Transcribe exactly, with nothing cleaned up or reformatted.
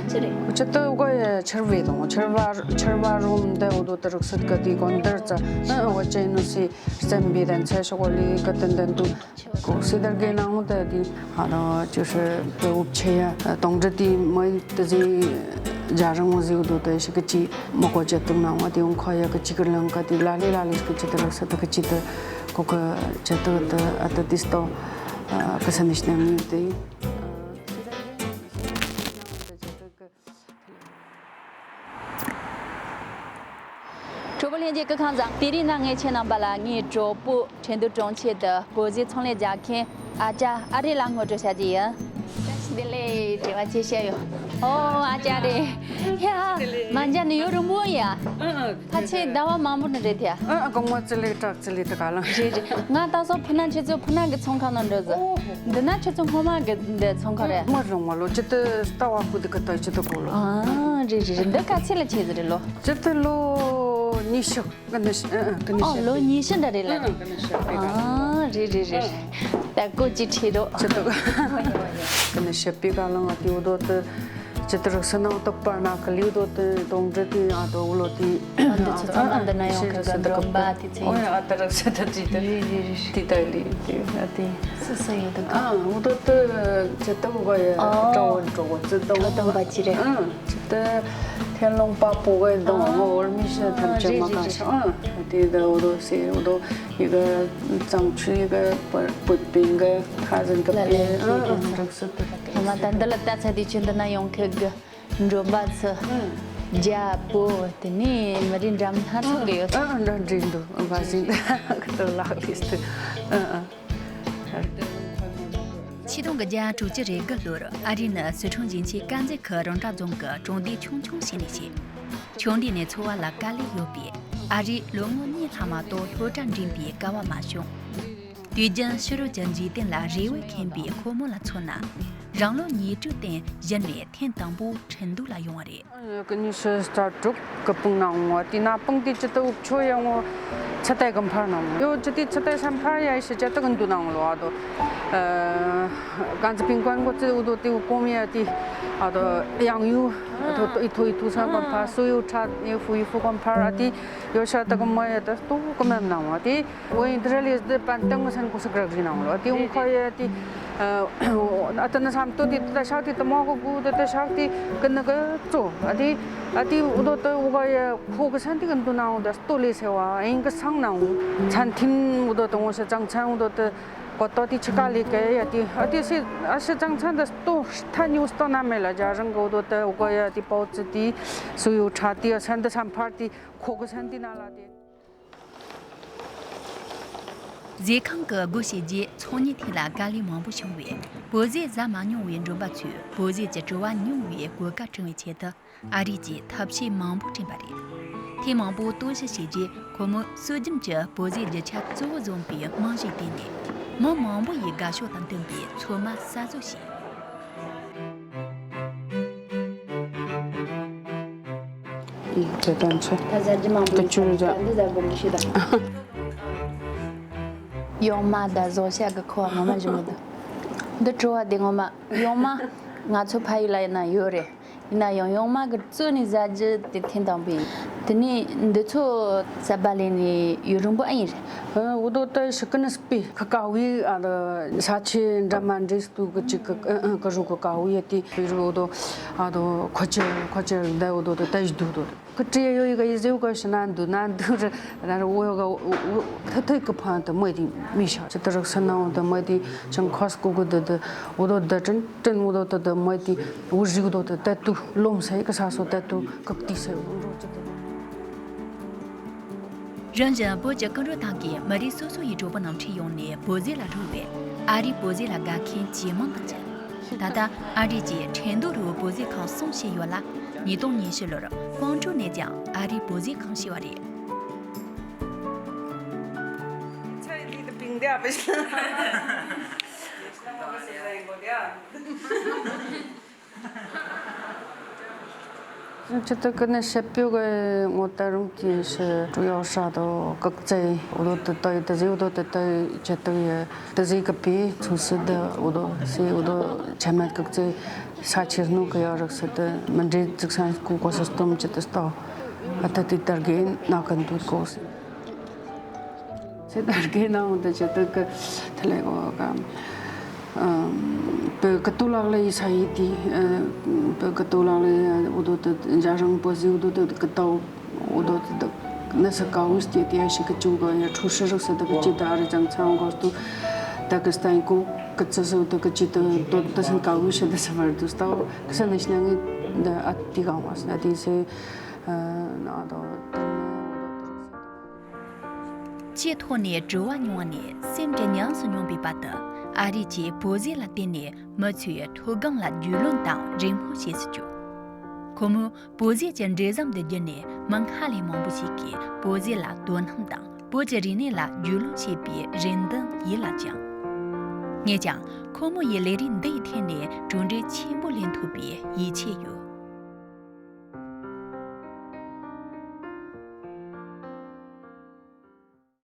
ཅི་རེད། ཅི་ཏི་གོ་ཡ་ཆར་བེ་དང་ཆར་བ་ཆར་བ་རོམ་དེ་འོ་དོ་ཏི་རིགས་སུ་ག་དེ་གོན་དར་ཙ་ཨ་འོ་ཅེ་ནུ་སི་རྩེན་བེ་དན་ཚེ་ཤོག་ལི་ག་ཏན་དན་དུ་གོ་སི་དར་གེ་ནང་འོ་དེ་དེ་ཨ་རོ་ཅི་ཧྲི་པེ་འུབ་ཆེ་ཡ་དོང་འདྲི་དེ་མོ་ཡི་ཏི་ཟི་ཇ་རང་འོ་ཟི་འོ་དོ་དེ་ཤི་གི་ཅི་མོ་གོ་ཅེ་ཏུང་ནང་འོ་དེ་འོང་ཁོ་ཡ་གི་ཅི་གི་ལང་ག་དེ་ལ་ལི་ལ་ལི་གི་ཅི་ཏི་རིགས་སུ་ཏི་གི་ཅི་ཏི་གོ་གི་ཅེ་ཏི་ཏི་ཨ་ཏི་ཏི་སྟོ་གི་ས་ནི་ཤི་ནམ་ཡིན་དེ། གྲོགས་པོ་ལྷན་རྒྱས་སྐུ་ཁམས་བཟང་། དེ་རིང་ནངས་ངས་ཁྱེད་རྣམ་པ་ལ་ངའི་གྲོགས་པོ་ཁྲེན་ཏུའུ་གྲོང་ཁྱེར་དུ་བོད་ཟས་ཚོང་ལས་རྒྱག་མཁན་ཨ་ཅག་ཨ་རི་ལ་ངོ་སྤྲོད་བྱ་རྒྱུ་ཡིན། བཀྲ་ཤིས་བདེ་ལེགས། དྲི་བ་ཅི་བཤད་ཡོད། ཨོ་ཨ་ཅག་རེད། ཡ་མ་མཇལ་ནས་ཡུན་རིང་པོ་ཡ། ཨ་ཨ་ཕལ་ཆེར་ཟླ་བ་མང་པོ་ནི་རེད་དེ། ཨ་ཨ་གོང་མ་ཙི་ལེ་བྲག་ཙི་ལེ་དེ་ག་ལ། རེད་རེད། ང་ད་སོ་ཕུ་ན་ཁྱེད་ཚོ་ཕུ་ན་གི་ཚོང་ཁང་ནང་འགྲོ་ཟེར། ཨོ་ཧོ། འདི་ན་ཁྱེད་ཚོ་སྔོན་མ་གི་འདི་ཚོང་ཁང་རེད། མ་རུང་བ་ལོ་ཅི་ཏི་ལྟ་བ་ཁུ་དི་གི་ལྟ་ཅི་ཏི་གོ་ལོ། ཨ་རེད་རེད་རེད། འདི་ག་ཚོད་ལ་ཆེ་ཟེར་རེད་ལོ། ཅི་ཏི་ལོ་ཉི་ཤུ། ཀི་ནི་ཤི་ཨ་ཨ་ཀི་ནི་ཨོ་ཤི་ལོ་ཉི་ཤུ་འདྲ་རེད་ལ། ཨ་ཨ་ཀི་ནི་ཤི་པི་ག་ཨ་རེད་རེད་རེད། ད་ཀོ་ཅི་ཁྲིད་རོགས། ཅི་ཏི་ཀི་ནི་ཤི་པི་ག་ལང་ཨ་ཏི་འུ་དོ་ཏི་ཅི་ཏི་རིགས་སུ་ནང་དོག་པ་ན་ཀི་ལིའུ་དོ་ཏི་དོང་འདྲི་ཏི་ཨ་དོ་འུ་ལོ་ཏི་ཨ་འདི་ཚོ་ཚང་མ་འདི་ན་ཡོང་གི་གི་འགྲོམ་པ་ཏི་ཚེ་ཨོ་ཡ་ཨ་ཏི་རིགས་སུ་ཏི་ཏི་ཏི་རེད་རེད་རེད། ཏི་ཏ་ལི་ཏི་ཨ་ཏི་སུ་སུ་ཡོད་དོ་ཨ་འུ་དོ་ཏི་ཅི་ཏི་འུ་ག་ཡ་ཨོ་ཀྲ་བོ་འགྲོ་གོ་ཙི་ཏི་འུ་དོ་ཏི་ཨ། ཅི་ཏི་ཐེན་ལུང་པ་པོ་གི་དང་ཨ་ངོ་བོར་མི་ཤི་ཐམས་ཅད་མ་གང་ཤ་ཨ་དེ་ད་འུ་དོ་སེ་འུ་དོ་ཡི་ག་གཙང་ཆུ་ཡི་ག་པར་པུད་པིན་གི་ཁ་ཟིན་གི་པེ་ཨ་རིག་སི་ཏི་ཨ་མ་ད་འདི་ལ་ལྟ་ཚ་དེ་ཆུ་འདི་ན་ཡོང་ཁེ་གི་འགྲོ་འབའ་ཚི་རྒྱ་པོ་དེ་ནི་མི་རིགས་འདྲ་མི་སྣ་ཚོགས་གི་ཡོད། ཨ་འདྲ་འདྲ་འདུག་བ་ཟིན་གི་ཏི་ལག་ལིས་ཏི་ཨ་ཨ། ཆིག་སྟོང་དགུ་བརྒྱ་དྲུག་ཅུ་རེ་དགུ་ལོར་ཨ་རིའི་ནི་སི་ཁྲོན་ཞིང་ཆེན་དཀར་མཛེས་ཁུལ་རོང་བྲག་རྫོང་གི་གྲོང་སྡེ་ཆུང་ཆུང་ཞིག་ནས་སྐྱེས། ཆུང་དུས་ནས་འཚོ་བ་ལ་དཀའ་ལས་ཡོད་པས་ཨ་རིས་ལོ་ངོ་གཉིས་ལྷག་མ་གཏོགས་སློབ་གྲྭ་འགྲིམ་པའི་སྐལ་བ་མ་བྱུང་། དུས་རྒྱུན་ཕྱི་རོལ་གྱི་འཇིག་རྟེན་ལ་རེ་བས་ཁེངས་པའི་ཁོ་མོ་ལ་མཚོན་ན། རང་ལོ་ཉེར་དྲུག་སྟེང་གཞི་ནས་ཐེངས་དང་པོ་ཁྲིན་ཏུའུ་ལ་ཡོང་བ་རེད། ཀི་ཉི་ཤུ་རྩ་དྲུག་གི་སྤུང་ནང་ངོ་དེ་ན་སྤུང་དེ་ཅི་ཏི་འུབ་ཆོ་ཡ་ངོ་ཚ་ཏའི་གི་འཕར་ནང་ངོ་ཡོ་ཅི་ཏི་ཚ་ཏའི་ས་འཕར་ཡ་ཤི་ཅ་ཏི་གི་འདུ་ནང་ལོ་ཨ་དོ། ཀན་ཙི་པིང་ཀོན་གོ་ཙི་འུ་དོ་ཏི་འུ་ཀོམ་ཡ་ཏི་ཨ་དོ་ཡང་ཡུ་ཨ་དོ་ཨི་ཐོ་ཨི་ཐུ་ས་གོ་འཕར་སུ་ཡུ་ཁྲ་ཡུ་ཧྥུ་ཡུ་ཧྥུ་གོ་འཕར་ཨ་ཏི་ཡོ་ཤ་ཏི་གི་མོ་ཡ་ཏི་ཏོ་གི་མེམ་ནང་ངོ་ཏི། ཝེ་ཨིན་ཏི་ར་ལི་ཟི་པན་ཏང་སན་ཀུ་སི་གྲག་རི་ནང་ལོ། དེ་འུ་ཁ་ཡ་དེ་ཨ་ཏི་ན་སམ་ཏོ་དེ་ད་ཤག་དེ་ཏི་མོ་གོ་གུ་དེ་ད་ཤག་དེ་ཀི་ན་ག་ཙོ་ཨ་དེ་ཨ་དེ་འུ་དོ་ཏི་འུ་ཁ་ཡ་ཁོ་གི་སན་དེ་གི་འདུ་ནང་འུ་ད་སྟོ་ལེ་སེ་བ་ཨིན་གི་སང་ནང་འུ་ཚན་ཐིན་འུ་དོ་ཏི་ངོ་ཤ་ཅང་ཚན་འུ་དོ་ཏི་གོ་ཏོ་དེ་ཆི་ཀ་ལེ་ག་ཡ་དེ་ཨ་དེ་སེ་ཨ་ཤ་ཅང་ཚན་ད་སྟོ་ཐ་ཉུ་སྟོ་ན་མེ་ལ་ཇ་རང་གི་འུ་དོ་ཏི་འུ་ཁ་ཡ་དེ་པའོ་ཙི་དེ་སུ་ཡུ་ཁྲ་དེ་ཨ་སན་དེ་སམ་ཕར་དེ་ཁོ་གི་སན་དེ་ན་ལ་དེ། ཟས་ཁང་གི་སྒོ་ཕྱེ་རྗེས་ཚོང་གཉེར་ཐད་ལ་དཀའ་ལས་མང་པོ་བྱུང་བས། བོད་ཟས་ཟ་མ་མྱོང་བའི་འགྲོམ་པ་ཚོས་བོད་ཟས་ཀྱི་བྲོ་བ་མྱོང་བའི་གོ་སྐབས་བསྐྲུན་པའི་ཆེད་དུ་ཨ་རིས་ཀྱིས་ཐབས་ཤེས་མང་པོ་བསྐྲུན་པ་རེད། ཐེངས་མང་པོ་ལྟོ་བཞི་བྱས་རྗེས་ཁོ་མོས་སྲོལ་རྒྱུན་གྱི་བོད་ཟས་རྒྱུ་ཆ་གཙོ་བོ་འཛོམས་པའི་རྨང་གཞིའི་སྟེང་ནས་མི་མང་པོ་ཡི་དགའ་ཕྱོགས་དང་མཐུན་པའི་ཚོད་མ་གསར་བཟོ་བྱས། དེ་དོན་ཆེ། ད་ཟ་རྒྱུ་མང་པོ་དེ་ཆུ་རུ་ཟ། ད་འདི་ཟ་དགོས་མི་ཤེས་ད། ཡོང་མ་ད་བཟོ་བྱ་གི་ཁོ་ངོ་མ་ཞིམ་མི་འདུག་འདི་བྲོ་བ་དེ་ངོ་མ་ཡོང་མ་ང་ཚོ་ཕ་ཡུལ་ལ་ཡིན་ན་ཡོད་རེད། ཡིན་ན་ཡང་ཡོང་མ་གི་བཙོས་ནས་ཟ་རྒྱུ་དེ་ཐེངས་དང་པོ་ཡིན། དེ་ནས་འདི་ཚོ་ཟ་བ་ལས་ནས་ཡུན་རིང་པོ་ཨེ་ཡིན་རེད། འུ་དོ་ཏི་ཤི་ཀི་ནི་སྤི་ཁི་ཀ་བི་ཨ་ལ་ས་ཆེ་འདྲ་མ་འདྲེས་དུ་གི་ཅིག་གི་ཨ་ཨ་གི་རུ་གི་ཀ་བི་ཡ་ཏི་བི་རུ་འུ་དོ་ཨ་དོ་ཁོ་ཅེ་ཁོ་ཅེ་ལ་འུ་དོ་ཏི་ཏ་ཡི་དུ་དོ་ཁི་ཀྲི་ཡ་ཡོ་ཡི་ག་ཡི་ཟེ་བུ་ག་ཤི་ན་འདུ་ན་འདུ་ར་ན་ར་འུ་ཡོ་ག་འུ་ཐ་ཐོས་གི་ཕང་ཏི་མོ་ཡི་ཏི་མི་ཤ་ཅི་ཏི་རག་ས་ན་འུ་དོ་མོ་ཡི་ཏི་ཅང་ཁོ་སྐུ་གུ་དི་དི་འུ་དོ་དི་ཀྲིན་ཀྲིན་འུ་དོ་ཏི་དི་མོ་ཡི་ཏི་འུ་རི་གུ་དོ་ཏི་ཏ་ཏུ་ལོམ་སེ་གི་ས་སོ་ཏ་ཏུ་གག་ཏི་སེ་འུ་རོ་ཅི་ཏི། རིམ་བཞིན་བོད་ཀྱི་སྐུ་མགྲོན་ཏང་གིས་མི་རིགས་སོ་སོ་ཡི་གྲོགས་པོ་རྣམས་ཁྲིད་ཡོང་ནས་བོད་ཟས་ལ་རོལ་བས་ཨ་རིའི་བོད་ཟས་ལ་དགའ་མཁན་ཇེ་མང་དུ་ཕྱིན། ད་ལྟ་ཨ་རི་གྱི་ཁྲེང་ཏུའུ་རུ་བོད་ཟས་ཁང་གསུམ་ཕྱེས་ཡོད་ལ། ཉིས་སྟོང་ཉི་ཤུ་ལོར་ཀོང་ཀྲོའུ་ནས་ཀྱང་ཨ་རིའི་བོད་ཟས་ཁང་ཕྱེས་པ་རེད། སྤྱི་བཏུག་གི་ནི་བཤད་པའི་གི་ངོ་དེབ་རུམ་གྱི་ཤི་ཀྲུའུ་ཡའོ་ཧྲ་དང་ཀག་ཙེ་འུ་དོ་དེ་དག་དེ་ཟིག་འུ་དོ་དེ་དག་སྤྱི་བཏུག་ཡི་དེ་ཟིག་གི་པའི་ཚོ་སི་དེ་འུ་དོ་སི་འུ་དོ་ཆ་མེད་ཀག་ཙེ་ས་ཆེར་ནུ་གི་ཡོད་རིགས་སི་དེ་མི་འདྲེ་ཙིག་སང་སྐུ་གོ་སི་སྟོམ་ཅི་དེ་ལྟ་ཨ་ད་དེ་དར་གི་ན་གི་འདུག་གོ་སི། སེ་དར་གི་ན་འུ་དོ་སྤྱི་བཏུག་གི་ཐ་ལེ་གོ་ག་བོད་ཀི་ཏུ་ལག་ལེ་ཡི་ས་ཡི་ཏི། བོད་ཀི་ཏུ་ལག་ལེ་འུ་དོ་དེ་འཇའ་རང་པོ་ཟི་འུ་དོ་དེ་ཀི་ཏའོ་འུ་དོ་དེ་ནི་ས་ཀ་བུ་སྟེ་དེ་ཡ་ཤི་ཀི་ཅུ་གོ་ཡ་ཁྲུ་ཧྲི་རིགས་སི་དེ་ཀི་ཅི་དེ་ཨ་རི་ཅང་ཚང་གོ་སྟུ་ད་ཀི་སྟན་གོ་ཀི་ཙི་སི་དེ་ཀི་ཅི་དེ་དོ་དེ་སང་ཀ་བུ་ཤི་དེ་ས་བར་དུ་སྟའོ་ཀི་ས་ནི་ཤི་ན་ངི་དེ་ཨ་ཏི་གང་བ་ས་དེ་སེ་ན་དོ་དེ་ནི་འུ་དོ་དེ་རིགས་སི། སྤྱི་ཐོག་ནས་དྲི་བ་མྱོང་ནས་སེམས་ཀྱི་ཉམས་སུ་མྱོང་པའི་བར་དུ་ཨ་རི་གྱིས་བོད་ཟས་ལ་བརྟེན་ནས་མི་ཚོའི་མཐོ་སྒང་ལ་རྒྱུས་ལོན་དང་རེས་མོས་བྱེད་སྲིད་ཅུ། ཁོ་མོས་བོད་ཟས་ཀྱི་འབྲེལ་ཟམ་དུ་བརྒྱུད་ནས་མི་སྔ་ལས་མང་པོ་ཞིག་གིས་བོད་ཟས་ལ་དོ་སྣང་དང་བོད་ཀྱི་རིག་གནས་ལ་རྒྱུས་ལོན་བྱེད་པའི་རེ་འདུན་ཡིད་ལ་བཅངས། ངས་ཀྱང་ཁོ་མོ་ཡི་ལས་རིགས་འདི་ཡི་ཐད་ནས་གྲུབ་འབྲས་ཆེན་པོ་ལེན་ཐུབ་པའི་ཡིད་ཆེས་ཡོད།